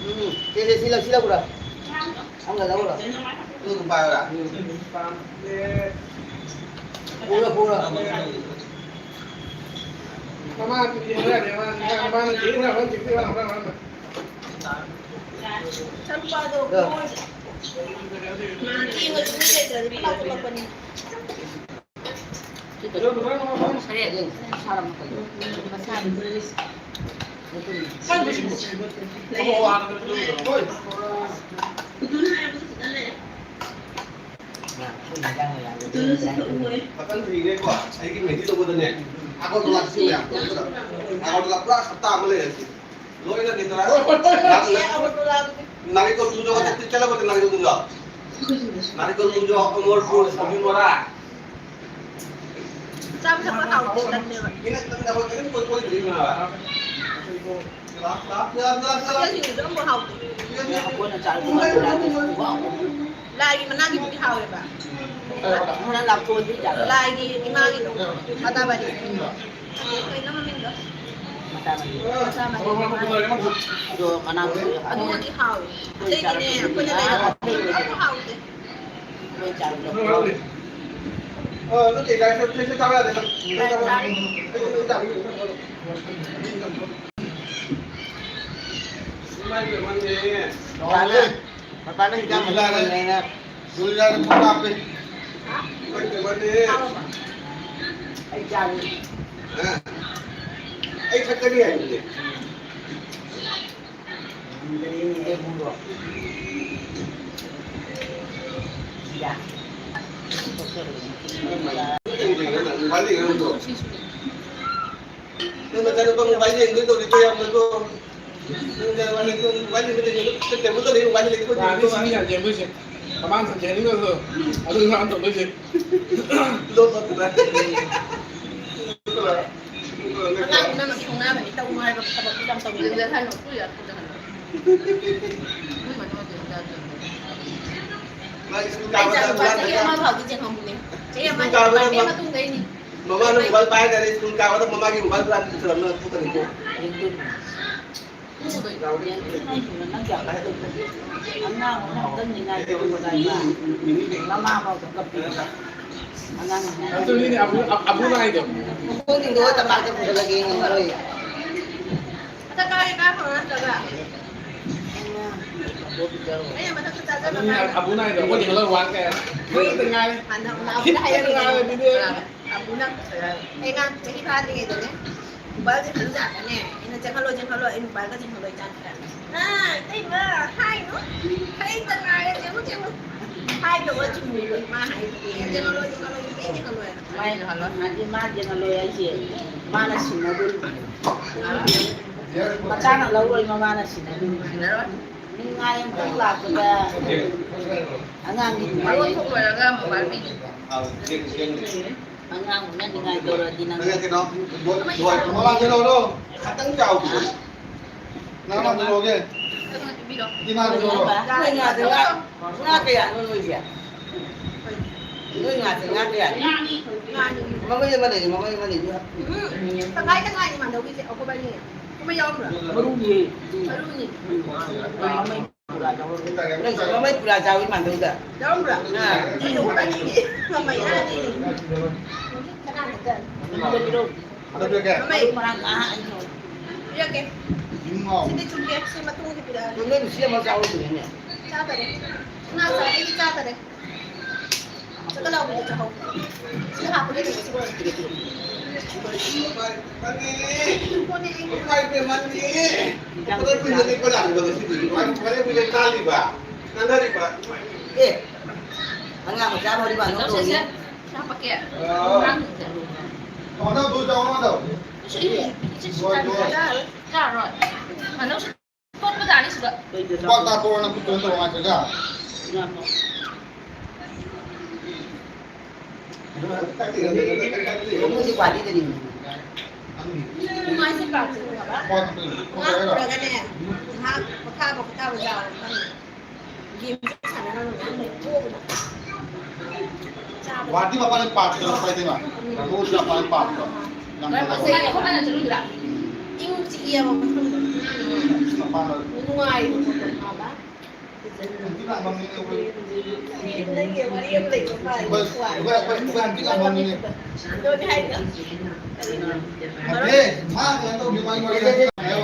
ꯎꯝ, ꯁꯤ, ꯁꯤ, ꯁꯤ ꯂꯧ-, ꯁꯤ ꯂꯧꯕ꯭ꯔꯣ? ꯑꯃꯒ ꯂꯧꯔꯣ? ꯎꯝ꯫ ꯄꯨꯔꯣ, ꯄꯨꯔꯣ꯫ ꯃꯃꯥ ꯇꯤꯚꯤ ꯍꯧꯔꯛꯑꯅꯤ, ꯃꯃꯥ, ꯃꯃꯥꯅ ꯇꯤꯚꯤ ꯍꯧꯔꯛꯑꯅꯤ, ꯇꯤꯚꯤ ꯍꯧꯔꯛꯑꯅꯤ꯫ ꯏꯆꯥꯅꯨꯄꯥꯗꯣ ꯌꯦꯡꯉꯁꯨ ꯃꯤ ꯂꯩꯇ꯭ꯔꯗꯤ ꯄꯨꯂꯞ ꯊꯣꯛꯂꯛꯄꯅꯤ꯫ ꯃꯊꯪ ꯆꯍꯤꯅꯦꯀꯣ, ꯑꯩꯒꯤ ꯃꯦꯒꯤ ꯇꯧꯕꯗꯅꯦ, ꯑꯒꯔꯇꯂꯥ ꯁꯤ ꯃꯌꯥꯝ ꯇꯧꯕꯗ, ꯑꯒꯔꯇꯂꯥ ꯄꯨꯔꯥ ꯍꯞꯇꯥ ꯑꯃ ꯂꯩꯔꯁꯤ꯫ ꯂꯣꯏꯅ ꯀꯩꯅꯣ, ꯅꯥꯔꯤꯀꯣꯜ ꯇꯨꯡꯖꯣ ꯆꯠꯂꯕꯗ ꯅꯥꯔꯤꯀꯣꯜ ꯇꯨꯡꯖꯣ꯫ ꯅꯥꯔꯤꯀꯣꯜ ꯇꯨꯡꯖꯣ, ꯑꯃꯔꯄꯨꯔ, ꯁꯃꯤꯃꯣꯔꯥ꯫ ꯆꯥꯕ ꯊꯛꯄ ꯍꯥꯎꯇꯦ, ꯇꯜꯂꯦꯕ꯫ ꯃꯤꯅ ꯇꯟꯗꯕ ꯀꯔꯤꯝ ꯀꯣꯏ ꯀꯣꯏꯗ꯭ꯔꯤ ꯃꯥ꯫ ꯍꯣꯇꯦꯜꯁꯤꯡꯗꯨꯁꯨ ꯑꯃꯐꯥꯎ ꯍꯥꯎꯇꯦ꯫ ꯑꯩꯈꯣꯏꯅ ꯆꯥꯔꯨꯕ ꯂꯥꯏꯒꯤ ꯃꯅꯥꯒꯤꯕꯨꯗꯤ ꯍꯥꯎꯋꯦꯕ꯫ ꯈꯔ ꯂꯥꯞꯊꯣꯛꯑꯗꯤ ꯌꯥꯔꯦ꯫ ꯂꯥꯏꯒꯤ ꯏꯃꯥꯒꯤꯗꯣ, ꯃꯇꯥꯕꯥꯔꯤ꯫ ꯀꯩꯅꯣ ꯃꯃꯤꯡꯗꯣ? ꯃꯇꯥꯕꯥꯔꯤ꯫ ꯃꯇꯥꯕꯥꯔꯤ꯫ ꯑꯗꯣ ꯃꯅꯥ ꯑꯗꯨꯗꯤ ꯍꯥꯎꯋꯦ꯫ ꯑꯇꯩꯗꯤꯅꯦ, ꯑꯩꯈꯣꯏꯅ ꯂꯩꯔꯛꯄ ꯑꯝꯐꯥꯎ ꯍꯥꯎꯇꯦ꯫ ꯃꯄꯥꯅ ꯍꯤꯗꯥꯛ ꯃꯅꯤꯡ ꯂꯩꯅ ꯒꯨꯂꯤꯗ ꯄꯨꯡ ꯀꯥꯞꯄꯦ꯫ ꯑꯩ ꯆꯥꯒꯦ꯫ ꯑꯩ ꯊꯛꯀꯅꯤ ꯍꯥꯏꯕꯅꯦ꯫ ꯅꯪ ꯅꯆꯥꯅꯨꯄꯥ ꯃꯣꯕꯥꯏꯜ ꯌꯦꯡꯗꯣꯏ ꯇꯧꯔꯤꯗꯣ ꯌꯥꯝꯅꯀꯣ꯫ ꯅꯪ ꯅꯆꯥꯅꯨꯄꯥ ꯃꯣꯕꯥꯏꯜ ꯌꯦꯡꯗꯣꯏ ꯇꯧꯔꯤꯗꯣ, ꯇꯦꯕꯜꯗ ꯂꯩ ꯃꯣꯕꯥꯏꯜ ꯂꯩ꯫ ꯃꯥꯅꯤ, ꯁꯤ ꯃꯤ ꯌꯥꯝ ꯌꯦꯡꯗꯣꯏꯁꯦ꯫ ꯃꯃꯥꯡ ꯆꯠꯀꯦ ꯍꯥꯏꯅꯤꯡꯉꯁꯨ ꯑꯗꯨ ꯉꯥꯛ ꯇꯧꯗꯣꯏꯁꯦ꯫ ꯂꯣꯠ ꯂꯣꯠꯇꯅ꯫ ꯑꯉꯥꯡꯗꯨꯅ ꯃꯁꯤ ꯊꯣꯡꯅꯕꯅꯤ, ꯇꯧꯅꯨ ꯍꯥꯏꯕ ꯊꯕꯛꯇꯨ ꯌꯥꯝ ꯇꯧꯅꯤꯡꯗꯦ꯫ ꯍꯜꯂꯣ, ꯄꯨ ꯌꯥ, ꯄꯨ ꯌꯥ, ꯍꯜꯂꯣ꯫ ꯃꯣꯏ ꯃꯅꯨꯡꯗ ꯑꯗꯨꯝ ꯆꯥꯗꯣꯏꯅꯦ꯫ ꯃꯥ ꯁ꯭ꯀꯨꯜ ꯑꯩ ꯀꯥꯕꯗ ꯏꯆꯥꯅꯨꯄꯥ ꯆꯍꯤ ꯑꯉꯥꯡ ꯑꯃ ꯐꯥꯎꯗꯤ ꯆꯦꯟꯍꯧꯕꯅꯦ꯫ ꯆꯍꯤ ꯑꯃ ꯁ꯭ꯀꯨꯜ ꯀꯥꯕꯗ ꯐꯥꯔꯛꯑꯦ ꯃ-, ꯃꯇꯨꯡꯗ ꯑꯩꯅꯤ꯫ ꯃꯃꯥꯅ ꯃꯣꯕꯥꯏꯜ ꯄꯥꯏ ꯂꯩꯔꯦ, ꯁ꯭ꯀꯨꯜ ꯀꯥꯕꯗ ꯃꯃꯥꯒꯤ ꯃꯣꯕꯥꯏꯜ ꯍꯨꯔꯥꯟ ꯄꯨꯁꯜꯂꯝꯅ ꯐꯨꯒꯅꯤꯀꯣ꯫ ꯌꯦꯡꯗꯣꯏꯅꯤ꯫ ꯐꯨꯗꯣꯏꯅꯤ꯫ ꯌꯦꯡꯗꯣꯏꯅꯤ꯫ ꯅꯪ ꯀꯌꯥꯝ ꯍꯥꯏꯗꯣꯏꯅꯣ? ꯑꯉꯥꯡ ꯑꯃ ꯑꯝꯇꯪ ꯅꯤꯡꯉꯥꯏ ꯇꯧꯕ ꯀꯥꯏꯅ ꯃꯃꯥ ꯐꯥꯎꯗ ꯀꯞꯄꯤ꯫ ꯑꯉꯥꯡ ꯅꯤꯡꯉꯥꯏ ꯑꯗꯨꯅꯤꯅꯦ ꯑꯕꯨ-, ꯑ-, ꯑꯕꯨ ꯅꯥꯏꯗꯣ꯫ ꯃꯈꯣꯡꯁꯤꯡꯗꯣ ꯇꯝꯄꯥꯛꯇ ꯄꯨꯁꯜꯂꯒꯦ ꯉꯝꯃꯔꯣꯏ꯫ ꯃꯊꯛ ꯀꯥꯔꯦ ꯀꯥꯈ꯭ꯔꯣ ꯅꯠꯇ꯭ꯔꯒ? ꯑꯩꯅ ꯃꯊꯛꯇ ꯆꯥꯖꯕ ꯑꯗꯨꯅꯤ ꯀꯥꯏꯅ꯫ ꯑꯕꯨ ꯅꯥꯏꯗꯣ, ꯑꯩꯈꯣꯏꯗꯤ ꯍꯜꯂꯛ ꯋꯥꯠ ꯀꯌꯥ? ꯍꯣꯏ, ꯍꯥꯏꯔꯛꯑꯦ꯫ ꯍꯥꯟꯅ ꯑꯕꯨꯅ ꯍꯥꯏꯔꯛꯏꯅꯦ꯫ ꯈꯤꯇꯪ ꯉꯥꯏꯔꯦ ꯑꯗꯨꯗꯤ꯫ ꯑꯕꯨꯅ ꯑꯩ ꯑꯉꯥꯡ ꯆꯍꯤ ꯐꯥꯗ꯭ꯔꯤꯉꯩꯗꯅꯦ ꯃꯣꯕꯥꯏꯜꯁꯦ ꯐꯖꯅ ꯌꯥꯗ꯭ꯔꯅꯦ꯫ ꯑꯩꯅ "ꯆꯦꯟꯍꯜꯂꯣ, ꯆꯦꯟꯍꯜꯂꯣ", ꯑꯩ ꯃꯣꯕꯥꯏꯜꯒ ꯆꯦꯟꯍꯜꯂꯣ ꯏꯆꯥꯁꯤꯗ꯫ "ꯑꯥ, ꯏꯇꯩꯃ, ꯍꯥꯏꯅꯨ, ꯈꯔ ꯈꯛꯇ ꯉꯥꯏꯔꯦ, ꯆꯦꯜꯂꯨ, ꯆꯦꯜꯂꯨ"꯫ ꯍꯥꯏꯗꯧꯕ ꯆꯨꯝꯃꯤꯕ ꯃꯥ ꯍꯥꯏꯗꯣ꯫ ꯌꯦꯡꯍꯜꯂꯣꯏ, ꯌꯦꯡꯍꯜꯂꯣꯏ, ꯌꯦꯡꯍꯜꯂꯣꯏ꯫ ꯃꯥ ꯌꯦꯡꯍꯜꯂꯣꯏ ꯍꯥꯏꯗꯤ ꯃꯥ ꯌꯦꯡꯍꯜꯂꯣꯏ ꯍꯥꯏꯁꯦ ꯃꯥꯅ ꯁꯤꯟꯅꯗꯣꯏꯅꯤ꯫ ꯃꯆꯥꯅ ꯂꯧꯔꯣꯏ, ꯃꯃꯥꯅ ꯁꯤꯟꯅꯗꯣꯏꯅꯤ꯫ ꯁꯤꯟꯅꯔꯣꯏ꯫ ꯃꯤ ꯉꯥꯏ ꯑꯃꯇꯪ ꯂꯥꯛꯄꯗ ꯑꯉꯥꯡꯒꯤ ꯃꯔꯣꯟ ꯊꯣꯛ ꯂꯣꯏꯔꯒ ꯃꯣꯕꯥꯏꯜ ꯄꯤꯒꯦ꯫ ꯑꯉꯥꯡ ꯎꯅꯅꯤꯡꯉꯥꯏ ꯇꯧꯔꯗꯤ ꯅꯪ ꯅꯪ ꯀꯩꯅꯣ? ꯃꯃꯥꯡꯗ ꯂꯧꯔꯣ꯫ ꯈꯇꯪ ꯆꯥꯎꯕꯗꯣ꯫ ꯅꯪ ꯃꯃꯥꯡꯗ ꯂꯧꯔꯒꯦ꯫ ꯏꯃꯥꯗ ꯂꯧꯔꯣ꯫ ꯅꯣꯏ ꯉꯥꯁꯦ ꯉꯥ, ꯉꯥ ꯀꯌꯥꯅꯣ ꯅꯣꯏꯁꯦ? ꯅꯣꯏ ꯉꯥꯁꯦ ꯉꯥ ꯀꯌꯥꯅꯣ? ꯃꯃꯩ ꯑꯃ ꯂꯩꯔꯦ, ꯃꯃꯩ ꯑꯃ ꯂꯩꯔꯦ꯫ ꯎꯝ, ꯇꯪꯈꯥꯏ ꯇꯪꯈꯥꯏꯅꯤ ꯃꯥꯟꯅꯧꯔꯤꯁꯦ, ꯑꯩꯈꯣꯏꯕꯥꯅꯤ꯫ ꯑꯃ ꯌꯥꯎꯔꯝꯕ꯭ꯔꯥ? ꯃꯔꯨꯅꯦ꯫ ꯃꯔꯨꯅꯦ꯫ ꯃꯃꯩ ꯄꯨꯔꯥ ꯆꯥꯎꯏ ꯃꯥꯟꯗꯧꯗ꯫ ꯌꯥꯎꯔꯝꯕ꯭ꯔꯥ? ꯑꯥ꯫ ꯑꯩꯈꯣꯏꯕꯥꯅꯤꯒꯤ ꯃꯃꯩ ꯑꯅꯤ꯫ ꯀꯅꯥꯅꯣ? ꯃꯃꯩ꯫ ꯃꯔꯥꯡ ꯀꯥꯏ꯫ ꯄꯤꯔꯛꯀꯦ꯫ ꯁꯤꯗꯤ ꯆꯨꯝꯒꯦ꯫ ꯁꯤ ꯃꯇꯨꯡꯗ ꯄꯤꯔꯛꯑꯒꯦ꯫ ꯅꯣꯏ ꯂꯨꯁꯤ ꯑꯃ ꯆꯥꯎꯔꯗꯣꯏꯅꯦ꯫ ꯆꯥꯗꯔꯦ꯫ ꯉꯥ ꯆꯥ-, ꯑꯩꯗꯤ ꯆꯥꯗꯔꯦ꯫ ꯆꯠꯀ ꯂꯥꯎꯕꯗ ꯆꯥꯍꯧ꯫ ꯁꯤꯗ ꯍꯥꯞꯄꯒꯦ ꯇꯧꯕ ꯁꯤꯕꯣ꯫ ꯑꯦ, ꯑꯉꯥꯡ ꯃꯆꯥ ꯃꯔꯤ ꯃꯉꯥ ꯂꯧꯗꯧꯅꯤ꯫ ꯁꯦ, ꯁꯦ, ꯍꯥꯄꯛꯀꯦ꯫ ꯑꯥ꯫ ꯆꯥꯔꯣꯏ꯫ ꯇꯣꯠꯄ ꯇꯥꯅꯤ ꯁꯤꯗ꯫ ꯈꯨꯄꯥꯛ ꯇꯥꯊꯣꯛꯑꯣ ꯅꯪ ꯈꯨꯠꯇꯨꯅ ꯇꯧꯔꯣ ꯉꯥꯏꯈꯣ꯫ ꯃꯣꯏꯁꯦ ꯒꯨꯍꯥꯇꯤꯗꯅꯤ꯫ ꯅꯨꯡꯉꯥꯏꯁꯦ ꯄꯥꯛꯁꯦ ꯈꯪꯉꯕ? ꯉꯥ ꯄꯨꯔꯒꯅꯦ, ꯉꯥꯏꯍꯥꯛ ꯄꯣꯊꯥꯕ ꯄꯣꯊꯥꯕ ꯌꯥꯎꯔꯦ ꯈꯪꯉꯦ꯫ ꯒꯦꯝꯁꯦ ꯁꯥꯟꯅꯔꯝꯃꯒ ꯂꯩꯊꯣꯛꯑꯒ ꯆꯥꯕ꯫ ꯒꯨꯍꯥꯇꯤ ꯃꯄꯥꯟ ꯄꯥꯔꯛꯇ ꯄꯥꯏꯗꯣꯏꯅꯣ? ꯒꯨꯍꯥꯇꯤ ꯃꯄꯥꯟ ꯄꯥꯔꯛꯇꯣ꯫ ꯌꯥꯝ ꯐꯖꯕ꯫ ꯃꯁꯥꯏ ꯑꯩꯈꯣꯏ ꯍꯥꯟꯅ ꯆꯠꯂꯨꯁꯤꯔꯥ? ꯏꯪ ꯆꯤꯛꯑꯦꯕ ꯃꯐꯝꯗꯣ꯫ ꯃꯄꯥꯟ ꯅꯨꯡꯉꯥꯏꯕ ꯃꯐꯝꯗꯣ ꯈꯪꯉꯕ?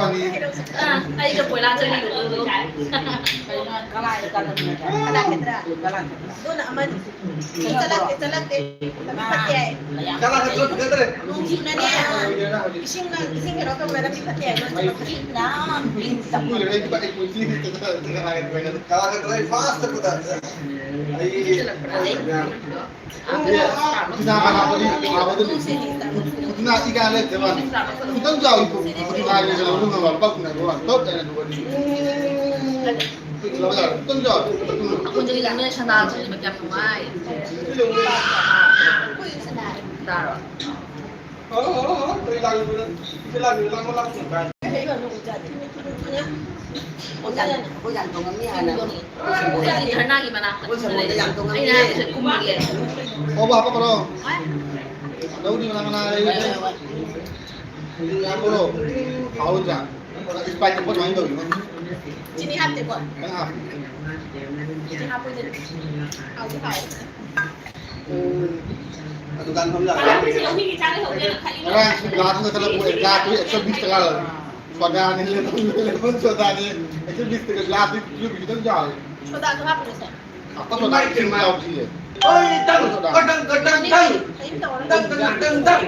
ꯑꯥ, ꯑꯩꯒ ꯀꯣꯏꯂꯥ ꯆꯠꯂꯤꯗꯣ꯫ ꯀꯅꯥꯒꯤ ꯀꯥꯟꯅꯕꯅꯣ? ꯀꯅꯥ ꯈꯦꯇ꯭ꯔꯥ? ꯀꯅꯥ ꯈꯦꯇ꯭ꯔꯥ? ꯑꯗꯨꯅ ꯑꯃꯅꯤ꯫ ꯆꯠꯂꯛꯇꯦ, ꯆꯠꯂꯛꯇꯦ꯫ ꯂꯝꯕꯤ ꯐꯠꯇꯦ ꯍꯥꯏ꯫ ꯀꯅꯥ ꯈꯦꯇ꯭ꯔꯥ ꯐꯖꯗ꯭ꯔꯦ? ꯅꯣꯡ ꯆꯨꯅꯅꯦ꯫ ꯏꯁꯤꯡ, ꯏꯁꯤꯡ ꯀꯩꯅꯣ ꯇꯧꯗꯅ ꯂꯝꯕꯤ ꯐꯠꯇꯦ ꯍꯥꯏ꯫ ꯀꯨꯏꯔꯦ, ꯑꯩ, ꯑꯩ ꯄꯨꯟꯁꯤꯒꯤ ꯆꯠꯇꯕ ꯉꯥꯏꯔꯦ꯫ ꯀꯅꯥ ꯈꯦꯇ꯭ꯔꯥ ꯑꯩ ꯐꯥꯔꯁ ꯆꯠꯄꯗ ꯑꯩ ꯈꯤꯇꯪ ꯆꯥꯎꯏ, ꯈꯤꯇꯪ ꯆꯥꯎꯏ, ꯂꯨꯄꯥ ꯀꯨꯟ ꯍꯥꯏꯕ ꯋꯥꯅꯤ꯫ ꯇꯣꯞ ꯇꯥꯏꯅ ꯂꯨꯄꯥ ꯀꯨꯟ꯫ ꯈꯤꯇꯪ ꯆꯥꯎꯏ꯫ ꯑꯩꯈꯣꯏꯗꯗꯤ ꯅꯣꯏ ꯁꯅꯥ ꯆꯠꯂꯤꯕ ꯀꯌꯥꯝ ꯅꯨꯡꯉꯥꯏ꯫ ꯇꯥꯔꯣ? ꯙꯔꯅꯥꯒꯤ ꯃꯅꯥꯛꯇ ꯑꯩꯅ ꯍꯥꯏꯕꯁꯦ ꯀꯨꯝꯃꯒꯦ꯫ ꯑꯣ, ꯕꯥ, ꯍꯥꯄꯛꯀꯅꯣ꯫ ꯂꯧꯗꯤ ꯃꯅꯥ ꯃꯅꯥ ꯂꯩ꯫ ꯌꯥꯝꯕ꯭ꯔꯣ? ꯍꯥꯎꯗ꯭ꯔꯥ? ꯏꯁꯄꯥꯏꯠ ꯊꯛꯄ ꯑꯗꯨꯃꯥꯏꯅ ꯇꯧꯋꯤ꯫ ꯆꯤꯅꯤ ꯍꯥꯞꯇꯦꯀꯣ? ꯈꯤꯇꯪ ꯍꯥꯞꯄꯤ꯫ ꯆꯤꯅꯤ ꯍꯥꯞꯄꯣꯏꯗꯣꯏꯅꯤ꯫ ꯍꯥꯎꯗꯤ ꯍꯥꯎꯋꯦ꯫ ꯗꯨꯀꯥꯟ ꯐꯝ ꯌꯥꯗꯦ꯫ ꯉꯔꯥꯡꯁꯨ ꯒ꯭ꯂꯥꯁ ꯑꯃ ꯆꯠꯂꯛꯄ, ꯒ꯭ꯂꯥꯁꯇꯨ ꯑꯦꯛꯁꯇ꯭ꯔꯥ ꯕꯤꯁ ꯇꯀꯥ ꯂꯧꯋꯦ꯫ ꯁꯣꯗꯥꯅꯤ, ꯂꯦꯃꯟ ꯁꯣꯗꯥꯅꯤ, ꯑꯦꯛꯁꯇ꯭ꯔꯥ ꯕꯤꯁ ꯇꯀꯥ ꯒ꯭ꯂꯥꯁꯇꯨ ꯈꯤꯇꯪ ꯆꯥꯎꯋꯦ꯫ ꯁꯣꯗꯥꯁꯨ ꯍꯥꯞꯄ꯭ꯔꯣ ꯁꯦ? ꯍꯥꯞꯄ ꯁꯣꯗꯥ ꯏꯁꯤꯡ ꯌꯥꯎꯗꯤꯌꯦ꯫ ꯍꯣꯏ, ꯇꯪ, ꯁꯣꯗꯥ꯫ ꯇꯪ, ꯇꯪ, ꯇꯪ, ꯇꯪ꯫ ꯇꯪ, ꯇꯪ, ꯇꯪ, ꯇꯪ꯫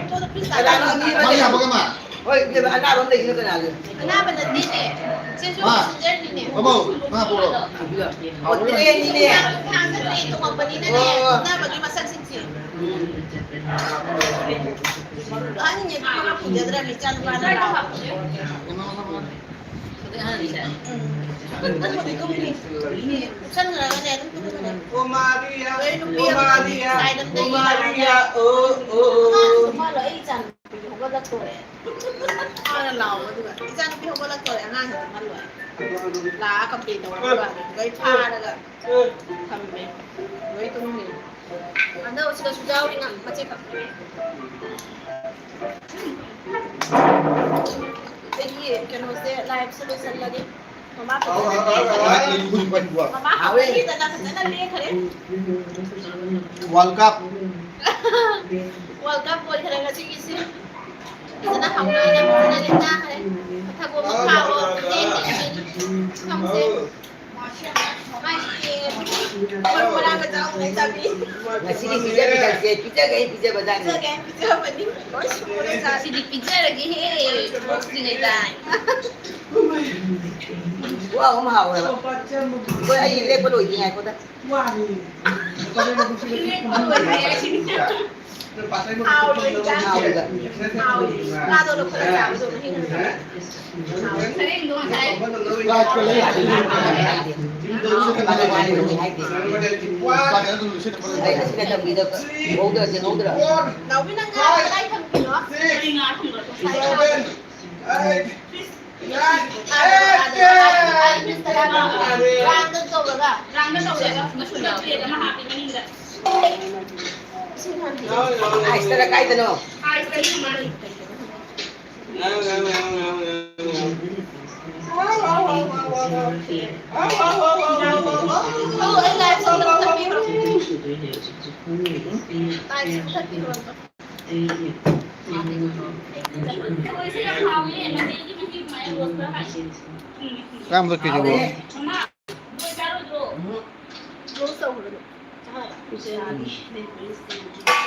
ꯃꯥꯒꯤ ꯍꯥꯞꯄꯒ ꯃꯥ? ꯍꯣꯏ, ꯏꯕꯦꯝꯃ, ꯑꯅꯥꯕ ꯑꯃ ꯂꯩꯔꯤꯅ ꯀꯅꯥꯒꯤ? ꯑꯅꯥꯕ ꯅꯠꯇꯦꯅꯦ꯫ ꯁꯤꯁꯨ ꯃꯥ? ꯄꯦꯁꯦꯟꯖꯔꯅꯤꯅꯦ꯫ ꯃꯃꯧ, ꯃꯥ ꯄꯣꯔꯣ꯫ ꯑꯣ, ꯇ꯭ꯔꯦꯟꯅꯤꯅꯦ꯫ ꯊꯥꯡꯒꯠꯂꯦ ꯇꯣꯉꯝꯕꯅꯤꯅꯅꯦ, ꯑꯣ꯫ ꯑꯅꯥꯕꯒꯤ ꯃꯁꯛꯁꯤꯡꯁꯦ꯫ ꯑꯍꯟꯅꯤꯅꯦ, ꯑꯗꯨ ꯃꯥ ꯄꯨꯖꯗ꯭ꯔꯕꯅꯤ, ꯏꯆꯥ ꯅꯨꯄꯥꯅ ꯂꯥꯎ꯫ ꯎꯝ꯫ ꯇꯨꯝꯕꯨꯗꯤ ꯇꯨꯝꯃꯤ꯫ ꯀꯨꯞꯁꯟꯈ꯭ꯔꯒꯅꯦ ꯑꯗꯨꯝ ꯇꯨꯝꯈ꯭ꯔꯦ꯫ ꯑꯣ ꯃꯥꯔꯤꯌꯥ, ꯅꯣꯏ ꯅꯨꯄꯤ ꯑꯣ ꯑꯃ ꯃꯥꯔꯤꯌꯥ, side ꯑꯃꯗꯒꯤ ꯑꯣ ꯃꯥꯔꯤꯌꯥ, ꯑꯣ, ꯑꯣ꯫ ꯑꯉꯥꯡꯁꯤꯡꯗꯣ ꯃꯥꯜꯂꯣ, ꯑꯩ ꯏꯆꯥ ꯅꯨꯄꯤꯗꯣ ꯍꯧꯒꯠꯂꯛꯇꯣꯔꯦ꯫ ꯃꯥꯅ ꯂꯥꯎꯕꯗꯨꯒ, "ꯏꯆꯥ ꯅꯨꯄꯤ ꯍꯧꯒꯠꯂꯛꯇꯣꯔꯦ", ꯑꯉꯥꯡꯁꯤꯡꯗꯣ ꯃꯥꯜꯂꯣ꯫ ꯂꯥꯛꯑ complain ꯇꯧꯔꯛꯄ ꯋꯥꯅꯤ꯫ ꯑꯗꯨꯒ ꯑꯩ ꯐꯥꯔꯒ ꯊꯝꯃꯦ꯫ ꯂꯣꯏ ꯇꯨꯝꯈ꯭ꯔꯦ꯫ ꯍꯟꯗꯛ ꯁꯤꯗꯁꯨ ꯌꯥꯎꯔꯤ ꯉꯥ ꯃꯆꯦ ꯈꯛ꯫ ꯑꯩꯒꯤ ꯀꯩꯅꯣꯁꯦ, liveꯁꯦ ꯂꯣꯏꯁꯜꯂꯒꯦ꯫ ꯃꯃꯥ ꯄꯨꯈ꯭ꯔꯤꯗ ꯂꯦꯛꯈ꯭ꯔꯦ꯫ ꯃꯃꯥ ꯄꯨꯈ꯭ꯔꯤꯗꯅ ꯐꯖꯅ ꯂꯦꯛꯈ꯭ꯔꯦ꯫ World Cup꯫ World Cup ꯑꯣꯏꯈ꯭ꯔꯦ ꯉꯁꯤꯒꯤꯁꯦ꯫ ꯐꯖꯅ ꯍꯥꯎꯅ ꯌꯥꯝ ꯐꯖꯅ ꯂꯦꯟꯅꯈ꯭ꯔꯦ꯫ ꯃꯊꯛ ꯑꯣꯝ ꯊꯥꯔꯣ꯫ ꯊꯝꯁꯦ꯫ ꯃꯔꯨ ꯃꯔꯥꯡꯒ ꯆꯥꯎꯅ ꯆꯥꯕꯤ꯫ ꯉꯁꯤꯒꯤ ꯄꯤꯖꯕꯤꯗꯛꯁꯦ ꯄꯤꯖꯒꯩ ꯄꯤꯖꯕꯖꯥꯠꯅꯤ꯫ ꯄꯤꯖꯒꯩ ꯄꯤꯖꯕꯅꯤ꯫ ꯂꯣꯏ ꯁꯨꯔꯦ ꯆꯥꯔꯦ꯫ ꯉꯁꯤꯗꯤ ꯄꯤꯖꯔꯒꯦꯍꯦ꯫ ꯊꯣꯛꯇ꯭ꯔꯤꯉꯩꯗ꯫ ꯋꯥ ꯑꯍꯨꯝ ꯍꯥꯎꯋꯦꯕ꯫ ꯑꯩꯈꯣꯏ ꯑꯩ ꯂꯦꯞꯄ ꯂꯣꯏꯗ꯭ꯔꯤ ꯉꯥꯏꯈꯣꯗ꯫ ꯍꯥꯎꯔꯣꯏ ꯏꯟꯖꯥꯡ꯫ ꯍꯥꯎꯔꯣꯏ꯫ ꯉꯥꯗꯣ ꯂꯧꯈꯠꯂ ꯆꯥꯕꯗꯣ ꯃꯍꯤꯛ ꯉꯥꯏꯈꯣꯗ꯫ ꯍꯥꯎꯔꯣꯏ꯫ ꯁꯔꯦꯡꯗꯣ ꯉꯁꯥꯏ꯫ ꯑꯩ ꯑꯁꯤꯅ ꯇꯝꯕꯤꯗ ꯍꯧꯗ꯭ꯔ ꯆꯦꯡꯍꯧꯗ꯭ꯔ? ꯅꯥꯎꯕꯤ ꯅꯪ ꯉꯥ ꯀꯗꯥꯏ ꯊꯝꯈꯤꯅꯣ? ꯑꯩ ꯉꯥ ꯊꯝꯈ꯭ꯔꯦ꯫ ꯉꯁꯥꯏ ꯊꯝꯈ꯭ꯔꯦ꯫ ꯔꯥꯎꯟꯗ ꯇꯧꯔꯒ꯫ ꯔꯥꯎꯟꯗ ꯇꯧꯔꯒ ꯃꯆꯨꯝꯗ ꯄ꯭ꯂꯦꯠ ꯑꯃ ꯍꯥꯞꯄꯤ ꯃꯅꯤꯡꯗ꯫ ꯑꯥꯏꯁꯇꯔ ꯀꯥꯏꯗꯅꯣ? ꯑꯥꯏꯁꯇꯔ ꯃꯥꯅꯤ꯫ ꯑꯣ, ꯑꯩ ꯂꯥꯏꯐ ꯁꯣꯗ ꯊꯛꯄꯤꯈ꯭ꯔꯣ꯫ ꯂꯥꯏꯐ ꯁꯣꯗ ꯊꯛꯄꯤꯈ꯭ꯔꯣ꯫ ꯀꯔꯝꯕ ꯀꯦꯖꯤ ꯕꯣ? ꯃꯃꯥ, ꯕꯣꯏ ꯆꯥꯔꯣꯏꯗ꯭ꯔꯣ? ꯀ꯭ꯂꯣꯖ ꯇꯧꯈ꯭ꯔꯣ ꯑꯗꯨ꯫ ꯆꯥꯔꯕ?